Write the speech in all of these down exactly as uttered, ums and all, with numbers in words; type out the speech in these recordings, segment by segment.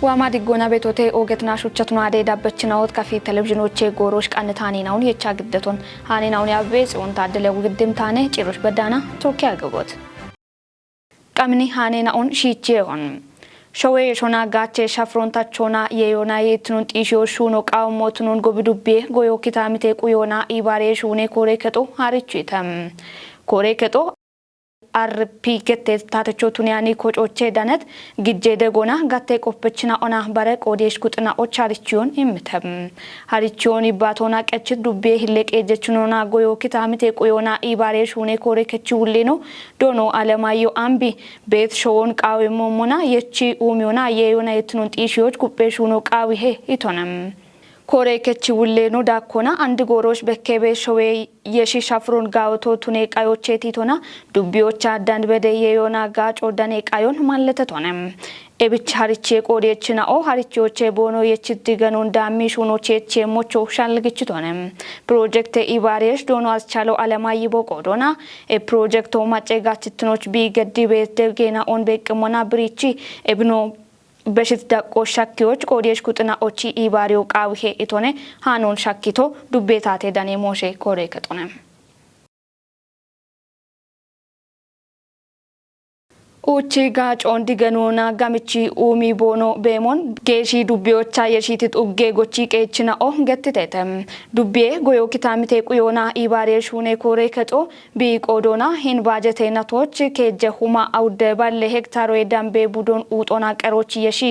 ዋማ ዲጎና ቤቶቴ ኦገትና ሹቸቱን አዴ ዳበችናዎት ከፊ ቴሌቪዥኖቼ ጎሮሽ ቃንታኔ ናውን የቻ ግደቶን ሃኔ ናውን ያቤ ጽዮን ታደለ ውግድም ታኔ ጭሮሽ በዳና ቶኪ አገቦት ቀምኒ ሃኔ ናውን ሺቼ ሆን ሾዌ የሾና ጋቼ ሸፍሮን ታቾና የዮና የትኑን ጢሽዮ ሹኖ ቃውሞትኑን ጎብዱቤ ጎዮ ኪታሚቴ ቁዮና ኢባሬ ሹኔ ኮሬ ከጦ ሀሪቹ ይተም ኮሬ ከጦ አርፒ ገቴ ታተቾ ቱንያኒ ኮጮቼ ዳነት ግጄ ደጎና ጋቴ ቆፐችና ኦና በረ ቆዴሽ ጉጥና ኦች ሀሪችዮን ይምተም ሀሪችዮን ይባቶና ቀችት ዱቤ ህሌ ቄጀችኖና ጎዮ ኪታሚቴ ቁዮና ኢባሬ ሹኔ ኮሬ ከች ውሌኖ ዶኖ አለማዮ አምቢ ቤት ሾዎን ቃዊ ሞሞና የቺ ኡሚዮና የዮና የትኑን ጢሽዮች ጉጴ ሹኖ ቃዊ ሄ ይቶነም። ኮሬ ከቺ ውሌኖ ዳኮና አንድ ጎሮሽ በኬቤ ሾዌ የሺሻፍሩን ጋውቶ ቱኔ ቃዮቼ ቲቶና ዱቢዮቻ አዳን በደ የዮና ጋጮ ደኔ ቃዮን ማለተት ሆነ። ኤብች ሀሪቼ ቆዴችና ኦ ሀሪቼዎቼ ቦኖ የችት ድገኖን ዳሚ ሹኖቼቼ ሞቾ ሻልግችት ሆነ። ፕሮጀክት ኢባሬሽ ዶኖ አስቻለው አለማይ ቦቆዶና ኤፕሮጀክቶ ማጨጋችትኖች ቢገዲ ቤት ደጌና ኦን ቤቅሞና ብሪቺ ኤብኖ በሽት ዳቆ ሻኪዎች ቆዴሽ ኩጥና ኦቺ ኢባሪዮ ቃውሄ ኢቶኔ ሃኖን ሻኪቶ ዱቤታቴ ዳኔ ሞሼ ኮሬ ከጦነ ኡቺ ጋጮን ዲገኖና ጋምቺ ኡሚ ቦኖ ቤሞን ጌሺ ዱቤዎቻ የሺትት ኡጌ ጎቺ ቄችና ኦ ገትቴተ ዱቤ ጎዮ ኪታሚቴ ቁዮና ኢባሬ ሹኔ ኮሬ ከጦ ቢቆዶና ሂን ባጀቴ ነቶች ኬጀ ሁማ አውደ ባለ ሄክታሮ የዳምቤ ቡዶን ኡጦና ቀሮች የሺ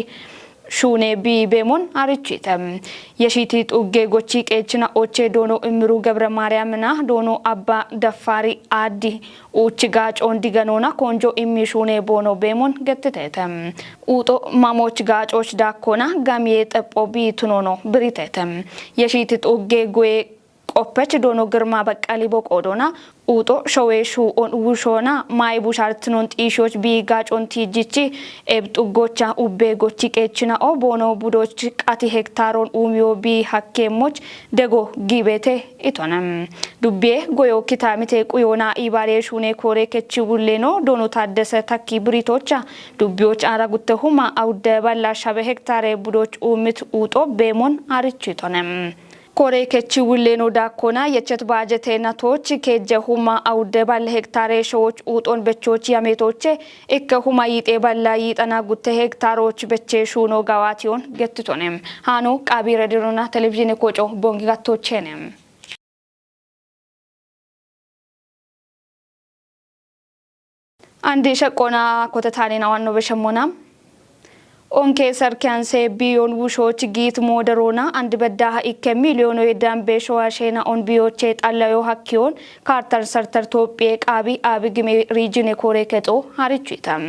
ሹኔ ቢ ቤሞን አርቺተ የሺቲ ጡጌ ጎቺ ቄችና ኦቼ ዶኖ እምሩ ገብረ ማርያምና ዶኖ አባ ደፋሪ አዲ ኡች ጋጮ እንዲገኖና ኮንጆ እሚ ሹኔ ቦኖ ቤሞን ገትተተ ኡጦ ማሞች ጋጮች ዳኮና ጋሚዬ ጠጶ ቢ ትኖኖ ብሪተተ የሺቲ ጡጌ ጎዬ ቆፐች ዶኖ ግርማ በቃሊ ቦቆዶና ኡጦ ሾዌ ሹኦን ውሾና ማይ ቡሻርትኖን ጢሾች ቢ ጋጮን ቲጅቺ ኤብ ጡጎቻ ኡቤ ጎቺ ቄችና ኦ ቦኖ ቡዶች ቃቲ ሄክታሮን ኡሚዮ ቢ ሀኬሞች ደጎ ጊቤቴ ኢቶነም ዱቤ ጎዮ ኪታሚቴ ቁዮና ኢባሬ ሹኔ ኮሬ ከቺ ውሌኖ ዶኖ ታደሰ ታኪ ብሪቶቻ ዱቢዎች አራ ጉተሁማ አውደ ባላ ሻበ ሄክታሬ ቡዶች ኡምት ኡጦ ቤሞን አርቺ ኢቶነም። ኮሬ ከቺ ውሌኖ ዳኮና የቸት ባጀቴ ነቶች ኬጀ ሁማ አውደ ባለ ሄክታሬ ሸዎች ኡጦን በቾች ያሜቶቼ እከ ሁማ ይጤ ባላ ይጠና ጉተ ሄክታሮች በቼ ሹኖ ጋዋቲዮን ገትቶኔም ሃኖ ቃቢ ረድሮና ቴሌቪዥን ኮጮ ቦንግ ጋቶቼኔም። አንድ ሸቆና ኮተታኔና ዋኖ በሸሞና ኦንኬ ሰርኪያንሴ ቢዮን ውሾች ጊት ሞደሮና አንድ በዳህ ኢከ ሚሊዮኖ የዳንቤ ሸዋሼና ኦን ቢዮቼ ጣላዮ ሀኪዮን ካርተር ሰርተር ቶጴ ቃቢ አብግሜ ሪጅን የኮሬ ከጦ ሀሪቹ ይተም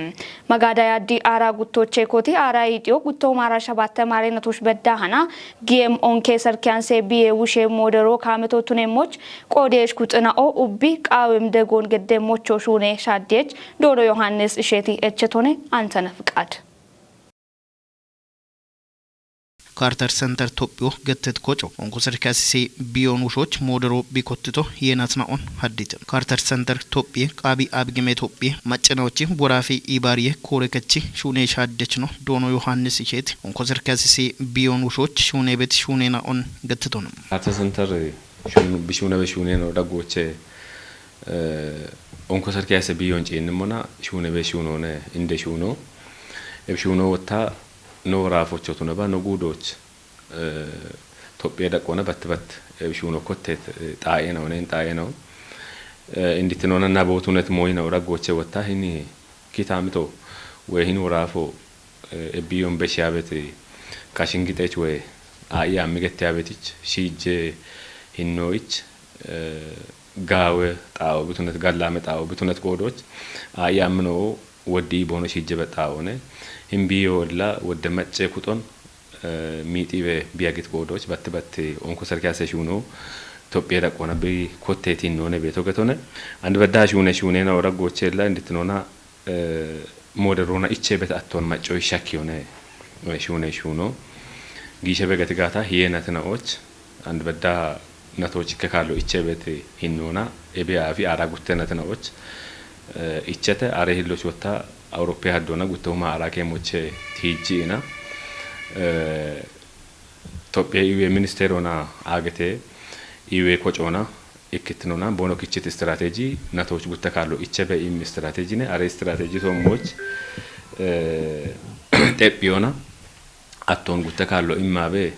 መጋዳ ያዲ አራ ጉቶቼ ኮቲ አራ ኢጥዮ ጉቶ ማራ ሸባተ ማሬነቶች በዳህና ጊየም ኦንኬ ሰርኪያንሴ ቢዬ ውሼ ሞደሮ ካመቶ ቱኔሞች ቆዴሽ ኩጥናኦ ኡቢ ቃውም ደጎን ገደሞቾ ሹኔ ሻዴች ዶሮ ዮሐንስ እሼቲ ኤቸቶኔ አንተነ ፍቃድ። ካርተር ሰንተር ቶጵዮ ገትት ኮጮ ኦንኮ ሰርካሲሴ ቢዮን ውሾች ሞደሮ ቢኮትቶ የናትናኦን ሀዲትም ካርተር ሰንተር ቶጵዬ ቃቢ አብግሜ ቶጵዬ መጨናዎቼ ወራፌ ኢባርዬ ኮረከቼ ሹኔ ሻደች ነው ዶኖ ዮሐንስ እሼት ኦንኮ ሰርካሲሴ ቢዮን ውሾች ሹኔ ቤት ሹኔናኦን ገትቶንም። ካርተር ሰንተር ሹኑ ብሹነ በሹኔ ነው ደጎቼ ኦንኮ ሰርኪያሰ ቢዮን ጪንሞና ሹነ በሹኖነ እንደ ሹኖ እብ ሹኖ ወታ ኖ ራፎቾ ቱነባ ኖ ጉዶች ቶጴ ደቆነ በት በት እብ ሹኖ ኮቴት ጣኤ ነው ነን ጣኤ ነው እንዲትኖነ እና ቦቱነት ሞይ ነው ረጎቼ ወታ ሂኒ ኪታምቶ ወይ ሂኑ ራፎ እብዮን በሽያበት ካሽንግጤች ወይ አያ ሚገት ያበትች ሺጄ ሂኖይች ጋወ ጣኦ ብቱነት ጋላመ ጣኦ ብቱነት ቆዶች አያ ምኖ ወዲ ቦኖ ሺጄ በጣኦነ ሂምቢዮ ወላ ወደ መጨ ኩጦን ሚጢበ ቢያግት ቆዶች በት በት ኦንኮ ሰርኪያሰ ሹኖ ኢትዮጵያ ደቆነ ቢ ኮቴቲን ኖነ ቤቶ ገቶነ አንድ በዳ ሹነ ሹኔ ነው ረጎቼላ እንድትኖና ሞደሮና ኢቼ ቤት አቶን መጮ ይሻክ የሆነ ሹኔ ሹኖ ጊሸ በገትጋታ ሂየናት ነኦች አንድ በዳ ነቶች ከካሎ ኢቼ ቤት ሂኖና ኤቢያ አፊ አራ ጉተነት ነኦች ኢቸተ አሬ ሂሎች ወታ አውሮፓ ሀዶና ጉተውማ አራ ኬሞቼ ቲጂ ኢና Itophiya iwe ministeerona aagete iwe kocoona ikkitinona boono kichit istirateeji natoch gutta kaallo ichebe im istirateejine are istirateeji toommoch xephiyona attoon gutta kaallo immaabe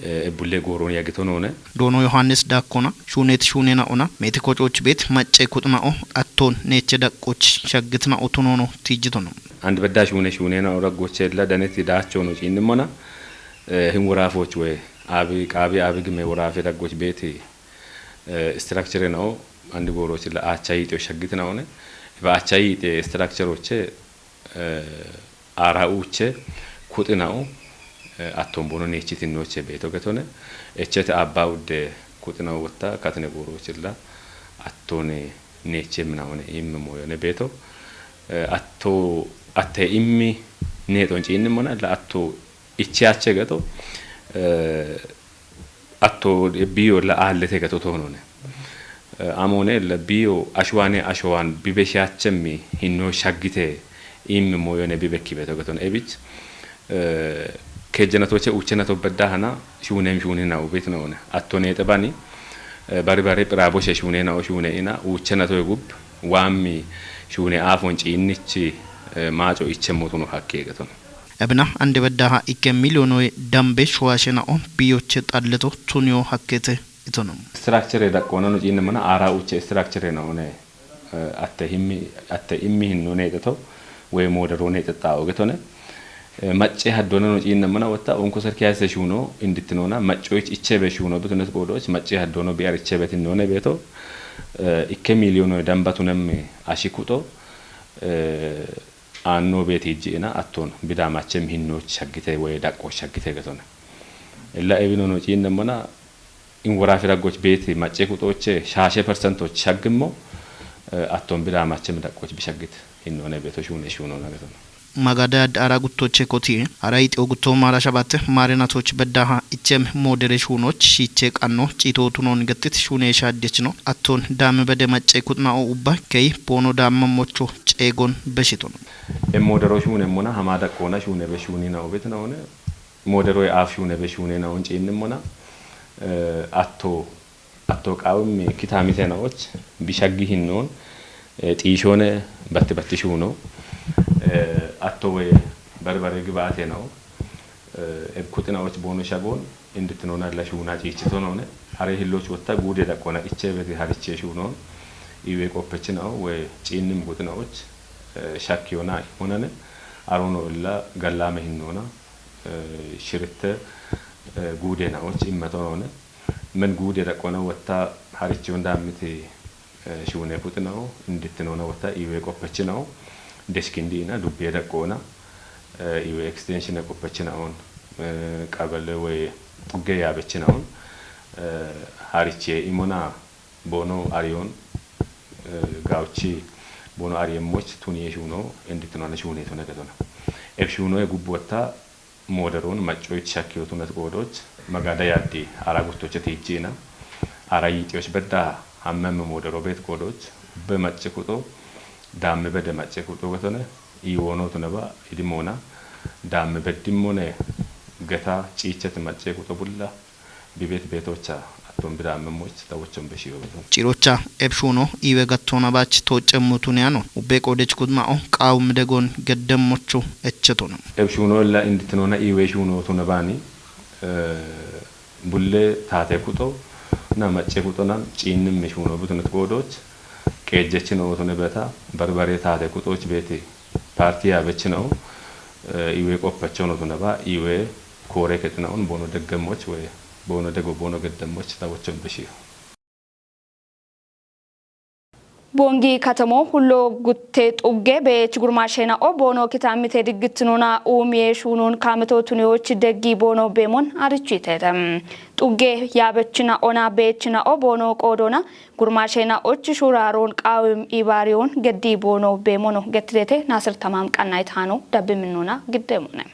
ebbulle gooroon yagito noone. Doono Yohaannis Daakkona shuuneeti shuuneena'ona meeti kocoochi beet macce kuxina'o attoon neeche daqqoochi shaggitina'o tunoono tiijjitono. Andi beddaa shuune shuuneena'o raggochella daneti daachoono ciinnimmona hin woraafooch woy aabi qaabi aabi gime woraafe raggoch beeti istirakchere na'o andi gooroochilla aacha yiixeyo shaggitina'one eba aacha yiixe istirakcheroche aara uuche kuxina'o attoon boono neechitinnoche beeto getone echete abba udde kuxina'o wotta katine gooroochilla attoone neeche minaone imme mooyone beeto atto atte immi neexon ciinnimmona illa atto ichiyache geto atto biyo la aallete geto toonone amoone la biyo ashuwaane ashuwaan bibeshiyachemmi hinno shaggite imme mooyone bibekki beeto geton ebich keejjenatoche uuchennato beddaahana shuuneem shuunina ubit noone atto neexebani bari bari phiraaboshe shuuneena'o shuune ina uuchennato gub waammi shuune aafon ciinnichi maaco ichemmotuno hakkee geton. Ebina ande beddaha ikke miliyoonoe dambe shuwaashena'o biyoche xalleto tuniyo hakkeete itono. Istirakchere daqqoonano ciinnimmona aara uuche istirakchere na'one atte himmi atte immi hinno neexeto woy moodero neexexxaa'o getone macce haddoonano ciinnimmona wotta unku serkiyase shuuno indittinoona maccoyich ichebe shuuno bitunet qoodooch macce haddoono bi'ar ichebe tinnoone beeto ikke miliyoonoe damba tunemmi ashi kuxo aanno beeti hijji'ina attoon bidaamachem hinnoch shaggite woy daqqooch shaggite getone. Illa ebinono ciinnimmona in woraafi raggoch beeti macce kuxooche shaashe persentoch shaggimmo attoon bidaamachem daqqooch bishaggit hinnoone beeto shuune shuunoona getone. Magada yadda ara guttoche kotiye ara yixeyo gutto maara shabatte maarenatoch beddaha ichem moodere shuunoch shiiche qanno ciitootu noon gettit shuune shaaddechino attoon daame bede macce kuxina'o ubba key boono daamma mocho ceegon beshitono. Emmoodero shuunemmona hamaa daqqoona shuune be shuunina ubitinaone mooderoy aaf shuune be shuunena on ciinnimmona atto atto qaawimmi kitaamitenaoch bishaggi hinnoon xiishoone batti batti shuuno atto woy barbare gibaatenao ebkuxinaoch boono shagoon indittinoona la shuuna ciichitonoone hare hilloch wotta guude daqqoona ichebeti hariche shuunoon iwe qoppechinao woy ciinnim guxinaoch shakkiyona imonane arono illa gallaame hinnoona shiritte guudenaoch immetonoone men guude daqqoona wotta harichiyon daammiti shuune kuxinao indittinoona wotta iwe qoppechinao deskindi ina dubbiye daqqoona iwe ekstenshine qoppechinaon qabale woy xugge yaabechinaon hariche imona boono ariyon gaawchi boono ariyemmoch tuniye shuuno indittinoona shuune tone getona eb shuunoye gubbotta mooderoon maccoyich shakkiyotunat qoodoch magada yaaddi ara guttoche tiijjiina ara yiixiyoch bedda hammemme moodero beet qoodoch be macce kuxo daamme bede macce kuxo getone iiwoonootuneba idimoona daamme beddimmone geta ciicheti macce kuxo bulla bibet beetocha atton bidaamemmoch tawochon beshiyo beton. Cirocha ebshuno iwe gattona bach toocemmotuneyano ubbe qoodech kudma'o qaawum degon geddemmocho echetono. Ebshuno illa inditinoona iwe shuno tuna baani bulle taate kuxo na macce kuxona ciinnim mishuno butunet qoodoch qeejjechino tune beta barbare taate kuxoch beete Paartii yaabechinawu iwe qoppachono tunaba iwe koore kexinaun boono deggemmoch woy boono dego boono geddemmoch tawochon beshiyo. Boongi katamo hullo gutte xugge beech gurmaasheena'o boono kitaammite diggittinona uumiye shuunoon kaameto tuniyoch deggi boono beemon arichitete. Xugge yaabechina'ona beechina'o boono qoodona gurmaasheena'och shuuraaroon qaawim ibaariyoon geddii boono beemono gettidete Naasir Tamaam qannaytaano dabbiminnoona giddeemone.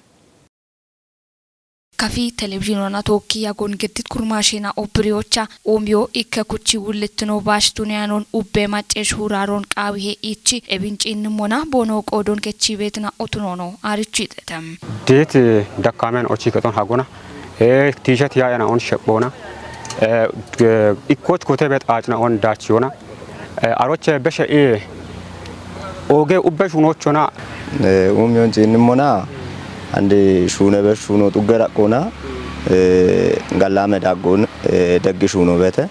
Kafi televizhiinona tookki yagoon geddit gurmaasheena obbiriyocha uumiyo ikke kuchi wullittino baashituniyaanon ubbe macce shuuraaroon qaawihe ichi ebinchiinnimmona boonoo qoodoon kechiibeetina otunoono aarichiitete. Deet dakkaameen ochi kexon hagona. Ee, tiishet yaa'ena on shephoona. Ee, ge-, ikkoch kote bet aacna on daach yoona. Ee, aroche beshe ee, ooge ubbe shuunochona. Ee, uumiyon ciinnimmona, andi shuune be shuuno xugge raqqoona, ee, gallaame daggoon, ee, deggi shuuno beete,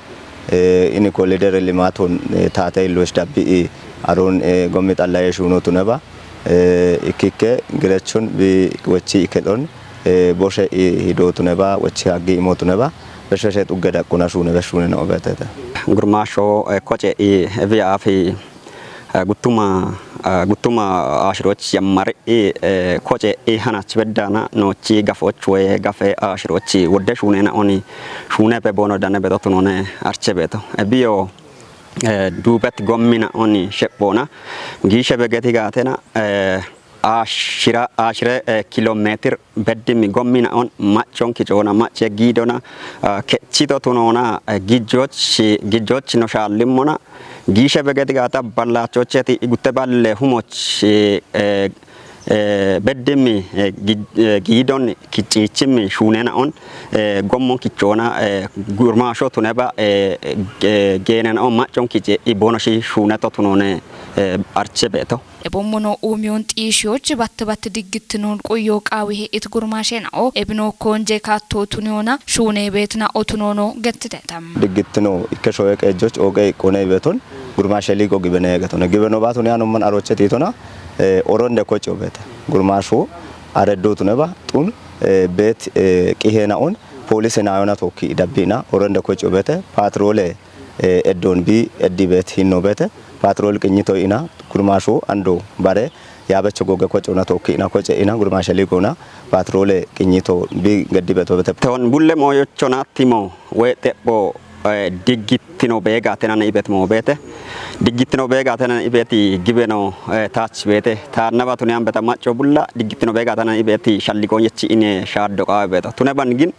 ee, ini kolidere limaaton, ee, taate illoch dabbi i aroon, ee, gommi xallaye shuuno tuneba, ee, ikkikke girechun bi wochi ikkedon, ee, boshe i hido tuneba, wochi haggi imo tuneba, besheshe xugge daqqoona shuune be shuune no beetete. Gurmaasho, ee, koce i evi afi, ee, guttuma, ee, guttuma aashiroch yammari i, ee, koce i hanach beddaana noochi gafoch woye gafe aashiroch wodde shuunena oni shuune be boono dane beto tunone arche beeto. Ebiyo, ee, duubet gommina oni shephoona. Giishe begeti gaatena, ee, aashira, aashire, ee, kilomeetir beddimi gommina on macchon kicoona, macce giidona, ee, kechito tunoona, ee, gijjoch, gijjoch no shaallimmona. Giishe begeti gaata ballaachocheti igutte balle humoch, ee, ee, beddimi, ee, gi-, ee, giidon kicciichimmi shuunena on, ee, gommon kichoona, ee, gurmaasho tuneba, ee, ee, geenena on macchon kice i boono shi shuuneto tunoone, ee, arche beeto. Ebommono uumiyon xiishiyoch batte batte diggittinoon quyyoo qaawihe it gurmaashenao ebino koonje kaatto tuniyoona shuune beetina otunoono gettiteta. Diggittino ikke shoye qeejjoch ooge iqqoone beeton gurmaashe liigo gibene getone. Gibeno baatun yaanumman aroche tiitona, ee, oronde koci obeete. Gurmaashu areddu tuneba xun, ee, beet, ee, qiheena on poolise naayona tookki dabbiina oronde koci obeete. Paatroole, ee, eddoon bi eddi beet hinno beete. Paatrool qinyito ina gurmaashu ando bare yaabecho goge koce una tookki ina koce ina gurmaashe liigo una paatroole qinyito bi geddi beeto beete. Ton bulle mooyochona timo woy xepho, ee, diggittino beega tenane ibet moo beete. Diggittino beega tenane ibeti gibeno, ee, taach beete. Taannaba tuniyan beta macco bulla diggittino beega tenane ibeti shalliqoon yechi ine shaaddo qaawe beeto. Tuneban gin,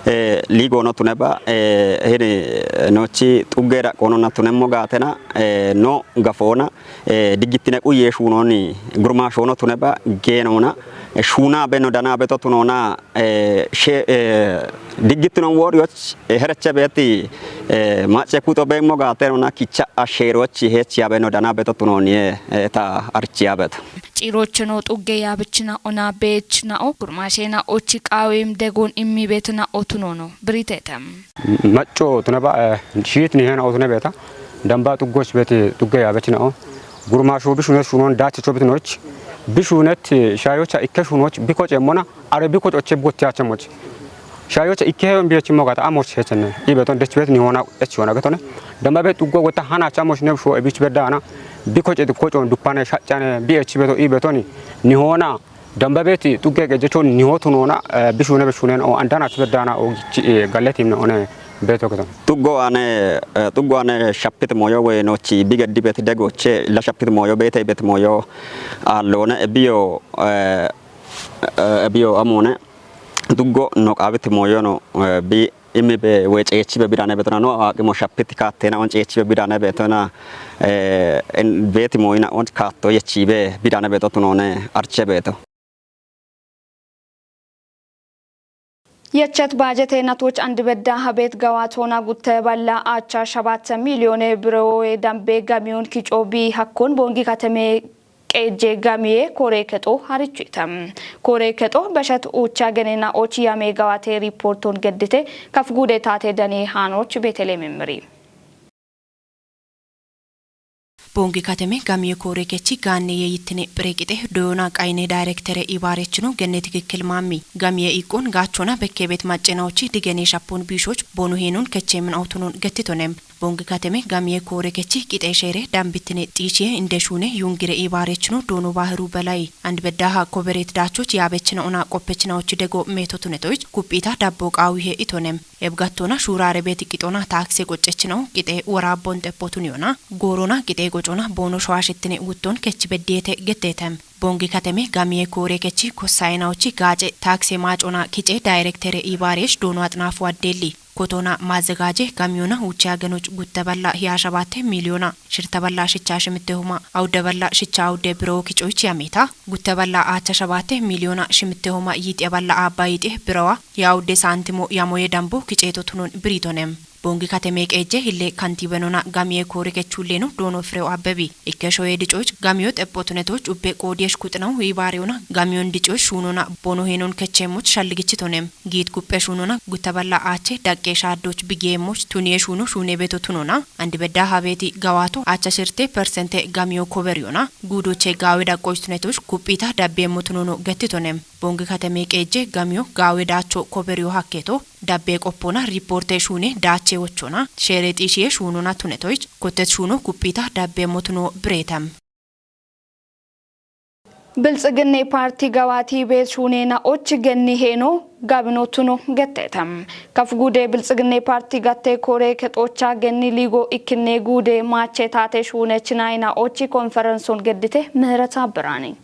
ee, liigoono tuneba, ee, hini noochi xugge daqqoonona tunemmo gaatena, ee, no gafoona, ee, diggittine quyyee shuunooni gurmaashoono tuneba geenoona, ee, shuunaa beno danaa beto tunoona, ee, she-, ee, diggittino wooriyoch, ee, hereche beeti, ee, macce kuxo beemmo gaatenoona kicha asheerochi heechi yabeno danaa beto tunooniye, ee, ta archi yabeto. Ciirocheno xugge yaabichina ona beechinao gurmaasheena ochi qaawim degoon immi beetina otunoono biritete. Macco tuneba, ee, shiit ni heena otune beeta. Damba xuggoch beeti xugge yaabichinao. Gurmaasho bishunet shuunon daachecho bitinoch. Bishunet, ee, shaayocha ikke shuunoch biko ceemmona are biko coche bukoti achemoch. Shaayocha ikke heyon biyechimmo gaata amoch hechenne. Ibeton dechbet ni hoona ech hoona getone. Damba be xuggo gota hana chamoch ne bisho ebich bedana. Biko cedi koco dupane shachane bi ech beto ibetoni. Ni hoona damba beti xugge gejecho ni hotu noona, ee, bishune bishunen o andana ch bedana o gichi, ee, galletim ne one beto geton. Xuggo ane, ee, xuggo ane shapit moyo we nochi bi geddi beti degoche la shapit moyo bete bet moyo allone ebiyo, ee, ee, ebiyo amone. Xuggo no qaabiti mooyono, ee, bi imi be we ceechi be bidane betona no aqimo shapiti kaattena on ceechi be bidane betona, ee, en beeti mooyina on kaatto yechi be bidane beto tunone arche beeto. Yechet baajete natoch and bedda habet gawaat hoona gutte balla aacha shabat miiliyoone bire dambe gamiyon kico bi hakkon Boongi kateme qeejje gamiye koore kexo harichuita. Koore kexo beshet uucha genena och yame gawate riporton geddite kaf gude taate dane haanoch Beeteleem miri. Boongi kateme gamiye koore kechi gaanne ye yittine phire qite doyona qayne daayirektere ibaarechino genne tikikkil maammi. Gamiye iqqon gaachona bekke bet maccenaochi digene shappon biishoch boonu heenon kecheemin awutunon gettitonem. Bongi kateme gamiye koore kechi qixee sheere dambittine xiishiye inde shuune yungire iibaarechino doono baahiru belay and beddaha kobereet daachoch yaabechina ona qoppechinaochi dego meetotunetoich kuphiita dabbo qaawihe itonem. Ebgattona shuuraare beeti qixona taakse qoccechinawo qixee woraabbon xeppotuniyona goorona qixee qocona boono showaashettine wutton kechi beddiyeete getteetem. Bongi kateme gamiye koore kechi kossayinaochi gaace taakse maacona kice daayirektere Ibaariyesh Doono Axinaafu Addeelli. Kotona maazagaaje gamiyona wuche aganoch gutteballa hiya shabaate miliyona shirteballa shicha shimittehoma awudeballa shicha awude birewo kicoyich yameta gutteballa aacha shabaate miliyona shimittehoma yiixeballa aabba yiixe birewa ya awude saantimo yamoye dambo kiceeto tunon biriitonem. Bongi kateme qeejje hille kantibenona gamiye koore kechulleno Doono Firew Abbebi. Ikke shoye dicoyich gamiyo xepho tunetoch ubbe qoodiyesh kuxinawu Ibaariyona gamiyon dicoyich shuunona bono heenon kecheemoch shalligichitonem. Giit guphe shuunona gutteballa aache daqqe shaaddoch bigeemoch tuniye shuuno shuune beeto tunona andi bedda habeeti gawaato aacha shirte persente gamiyo koberiyona guudoche gaawe daqqoch tunetoch kuphita dabbeemmo tunono gettitonem. Bongi kateme qeejje gamiyo gaawe daacho koberiyo hakkeeto dabbe qoppona riporte shuune daache wochona sheere xiishiye shuunona tunetoyich kottet shuuno kuphita dabbeemmo tuno bireetem. Bilxiginne Paarti gawaati beet shuuneenaoch genni heeno gabino tuno getteetem. Kaf guude Bilxiginne Paarti gatte koore kexocha genni liigo ikkinne guude maache taate shuunech nayinaochi konferenson geddite Mihiret Abbiraani.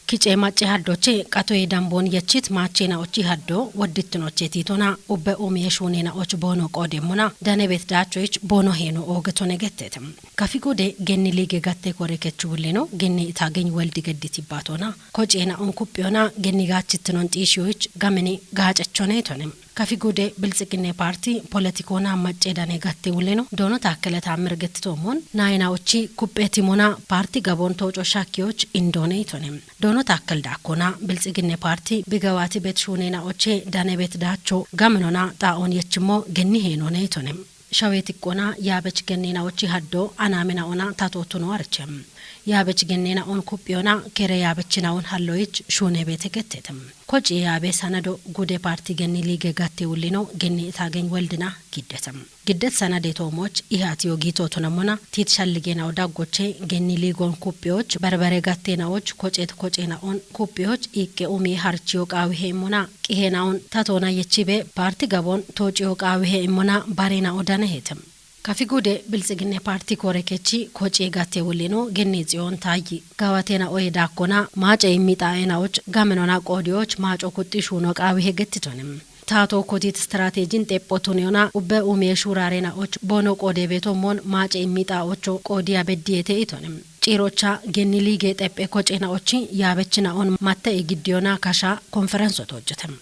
Kice macce haddoche qatoye dambon yechit maachena ochi haddo woddittinoche tiitona ubbe umiye shuunena och boono qoodemmona danebet daachoyich boono heeno oogetone gettete. Kafi guude genni liige gatte koore kechu bulleno genni itageny weldi gedditibbatona kocena on kuphiyona genni gaachittinon xiishiyoyich gamini gaacechone itone. Kafi guude Bilxiginne Paarti poletikoona macce dane gatte wulleno Doono Taakkele Taammir gettitoomon nayinaochi kuphetimona paarti gabon tooco shakkiyoch indoone itone. Doono Taakkel daakkona Bilxiginne Paarti bigawaati bet shuuneenaoche dane bet daacho gaminona xaa'on yechimmo genni heenoone itone. Shawe tiqqona yaabech genneenaochi haddo anaaminaona tato tuno archem. Yaabech genneenaon kuphiyona kere yaabechinaon halloyich shuune beete gettetem. Koci yaabe sanado guude paarti genni liige gatte wullino genni itageny weldina giddetem. Giddet sanade toomoch ihatiyo giito tunamona tiit shalligeenao daggoche genni liigon kuphiyoch berbere gatteenaoch kocet kocenaon kuphiyoch iqqe umi harchiyo qaawihe immona qiheenaon tatoona yechibe paarti gabon toociyo qaawihe immona bareenao danehetem. Kafi guude Bilxiginne Paarti koore kechi koci gatte wullino genni xiyon taayyi. Gawateena oye daakkona maace immi xaa'eenaoch gaminona qoodiyoch maaco kuxxi shuuno qaawihe gettitonem. Taato kotit istirateejin xepho tuniyona ubbe umiye shuurareenaoch boono qoode beetommon maace immi xaa'ocho qoodiya beddiyete itonem. Ciirocha genni liige xephe koceenaochi yaabechinaon matte igiddiyona kasha konferenso toojjetem.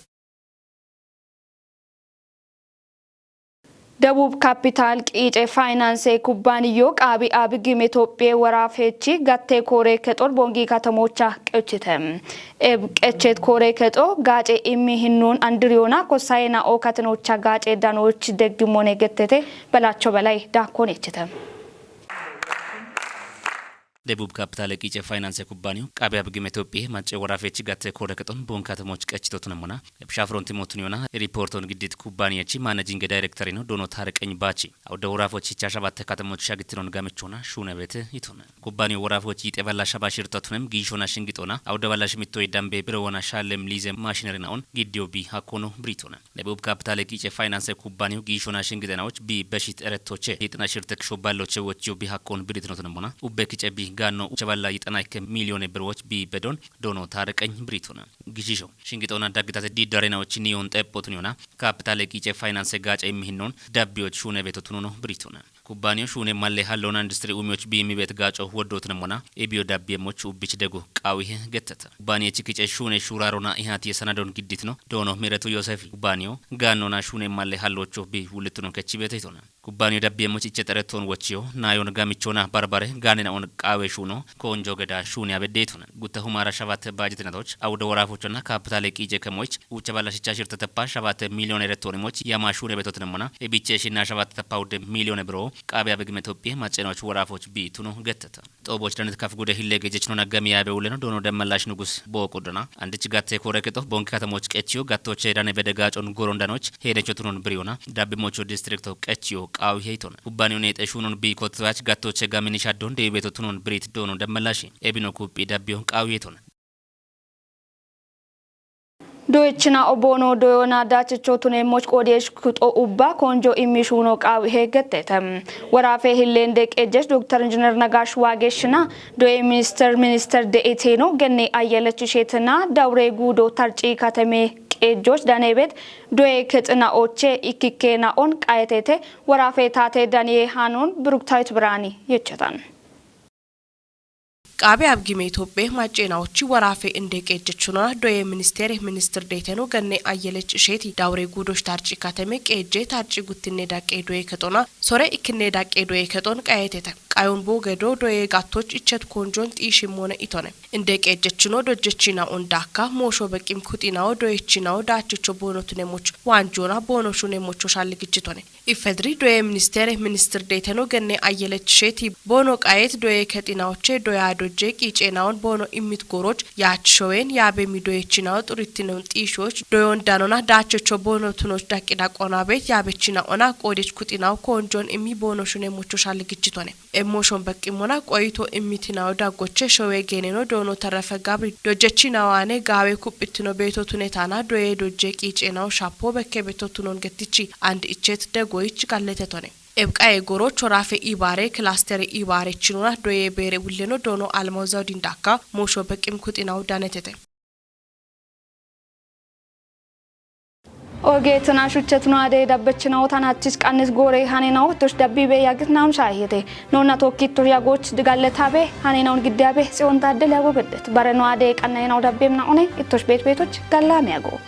ደቡብ ካፒታል ቂጨ ፋይናንሴ ኩባንዮ ቃቢ አብጊም ኢትዮጵየ ወራፌቺ ጋቴ ኮሬ ከጦር ቦንጊ ከተሞቻ ቀችተ። ኤብ ቀቼት ኮሬ ከጦ ጋጨ ኢሚ ህኖን አንድሪዮና ኮሳይና ኦ ከተኖቻ ጋጨ ዳኖች ደግሞነ ገተተ በላቸው በላይ ዳኮን የችተ። ደቡብ ካፒታል ቂጨ ፋይናንስ ኩባንዮ ቃቢ አብጊም ኢትዮጵየ ማጨ ወራፌች ጋተ ኮረ ከጦን ቦን ከተሞች ቀችቶት ነሙና የብሻፍሮን ቲሞቱን ዮና ሪፖርቶን ግዲት ኩባንያቺ ማኔጂንግ ዳይሬክተር ነው ዶኖ ታረቀኝ ባቺ አውደ ወራፎች ቻ ሸባተ ከተሞች ሻግትኖን ጋምቾና ሹነ ቤት ይቱን ኩባንዮ ወራፎች ይጤበላ ሸባ ሽርጠቱንም ጊሾና ሽንግጦና አውደ ባላ ሽሚቶ የዳምቤ ብረወና ሻለም ሊዘ ማሽነሪ ናውን ጊዲዮ ቢ ሀኮኖ ብሪቶነ ደቡብ ካፒታል ቂጨ ፋይናንስ ኩባንዮ ጊሾና ሽንግጠናዎች ቢ በሺት ኤረቶቼ የጥና ሽርተክ ሾባሎቼ ወቺዮ ቢ ሀኮን ብሪትኖት ነሙና ኡበ ኪጨ ቢ ጋኖ ቸባላ ይጠናይከ ሚሊዮን ብሮች ቢ በዶን ዶኖ ታረቀኝ ብሪቱነ። ግሺሾ ሽንግጦና ዳግታት ዲዳሬናዎች ኒዮን ጠጶቱን ዮና ካፒታል ቂጨ ፋይናንስ ጋጨ የሚህኖን ዳቢዎች ሹነ ቤቶቱን ኖ ብሪቱነ። ኩባንዮ ሹኔ ማሌ ሀለውና ኢንዱስትሪ ኡሚዎች ቢሚ ቤት ጋጮ ወዶት ነሞና ኤቢዮ ዳቢየሞች ኡቢች ደጎ ቃዊሄ ገተተ። ኩባንዮ ችክጨ ሹኔ ሹራሮና ኢሃት የሰናዶን ግዲት ነው ዶኖ ሜረቱ ዮሴፍ ኩባንዮ ጋኖና ሹኔ ማሌ ሀሎቾ ቢ ውልትኖ ከቺ ቤት ይቶነ። ኩባንዮ ዳቢየሞች እቸ ጠረቶን ወችዮ ናዮን ጋሚቾና ባርባሬ ጋኔናኦን ቃዌ ሹኖ ኮንጆ ገዳ ሹኔ አበዴቱነ። ጉተ ሁማራ ሸባት ባጀትነቶች አውደ ወራፎችና ካፒታል ቂጀ ከሞች ውቸ ባላሽቻ ሽር ተተፓ ሸባት ሚሊዮን ኤረቶኒሞች የማሹኔ ቤቶት ነሞና ኤቢቼ ሽና ሸባት ተተፓ ውደ ሚሊዮን ብሮ ቃቢያ በግመ ኢትዮጵየ ማጨናዎች ወራፎች ቢቱኖ ገተተ። ጦቦች ደነት ከፍ ጉደ ሂሌ ገጀች ኖና ገሚ ያበ ውለኖ ዶኖ ደመላሽ ንጉስ ቦቆዶና አንድች ጋቴ ኮረ ክጦ ቦንክ ከተሞች ቀችዮ ጋቶች ሄዳነ በደጋጮን ጎሮንዳኖች ሄደቾ ትኖን ብሪዮና ዳብሞቹ ዲስትሪክቶ ቀችዮ ቃዊ ሄይቶነ። ኩባንዮ ኔጠ ሹኖን ቢ ኮትባች ጋቶች ጋሚኒ ሻዶን ደቤቶ ትኖን ብሪት ዶኖ ደመላሽ ኤቢኖ ኩጲ ዳቢዮ ቃዊ ሄይቶነ። Doyechina obono doyona dachicho tunemoch qodesh kuxo ubba konjo imishuno qawi hegetete. Warafe hilende qejesh Doktor Injinar Nagash Wageshina, doye minister minister de eteno genne ayelech shetina dawre gudo tarci kateme qejoch danebet doye kexina oche ikkikena on qayetete. Warafe tate daniye hanon Bruktayt Brani yechetan. Qabe abgime Itophe macenaochi warafe inde qejechuna doye ministere minister deteno genne ayelech sheti dawre gudosh tarci kateme qeje tarci guttinne daqqe doye kexona sore ikkinne daqqe doye kexon qayetete. Qayon bogedo doye gattoch ichet konjon xishi mone itone. Inde qejechino dojechina on dakka mosho beqim kuxinao doyechinao dachicho bono tunemoch wanjona bono shunemocho shalligichitone. Ifedri doye ministere minister deteno genne ayelech sheti bono qayet doye kexinaoche doya doje qicenaon bono immit goroch yach showen yabe mi doyechinawo xuritinon xishoch doyon danona dachicho bono tunoch daqqi daqona bet yabechina ona qodech kuxinawo konjon immi bono shunemocho shalligichitone. Emoshon beqqimona qoyito immitinawo daggoche showe geneno dono tarrafe gabri dojechinawane gawe kuphitino beto tunetana doye doje qicenawo shapo bekke beto tunon gettichi and ichet degoyich galletetone. Ebqaye goro chorafe ibare klastere ibare chinona doye bere wulleno dono almozawdin dakka mosho beqqim kuxinawo danetete. Oge tana shuchetno ade dabbechinawo tanachis qannis gore hanenawtosh dabbibe yagit nam shahiyete. Nonna tokkittosh yagoch digalletabe hanenawon giddiyabe Tsiyon Taddel yago geddet. Bareno ade qannayenaw dabbemna one ittosh bet betoch gallame yago.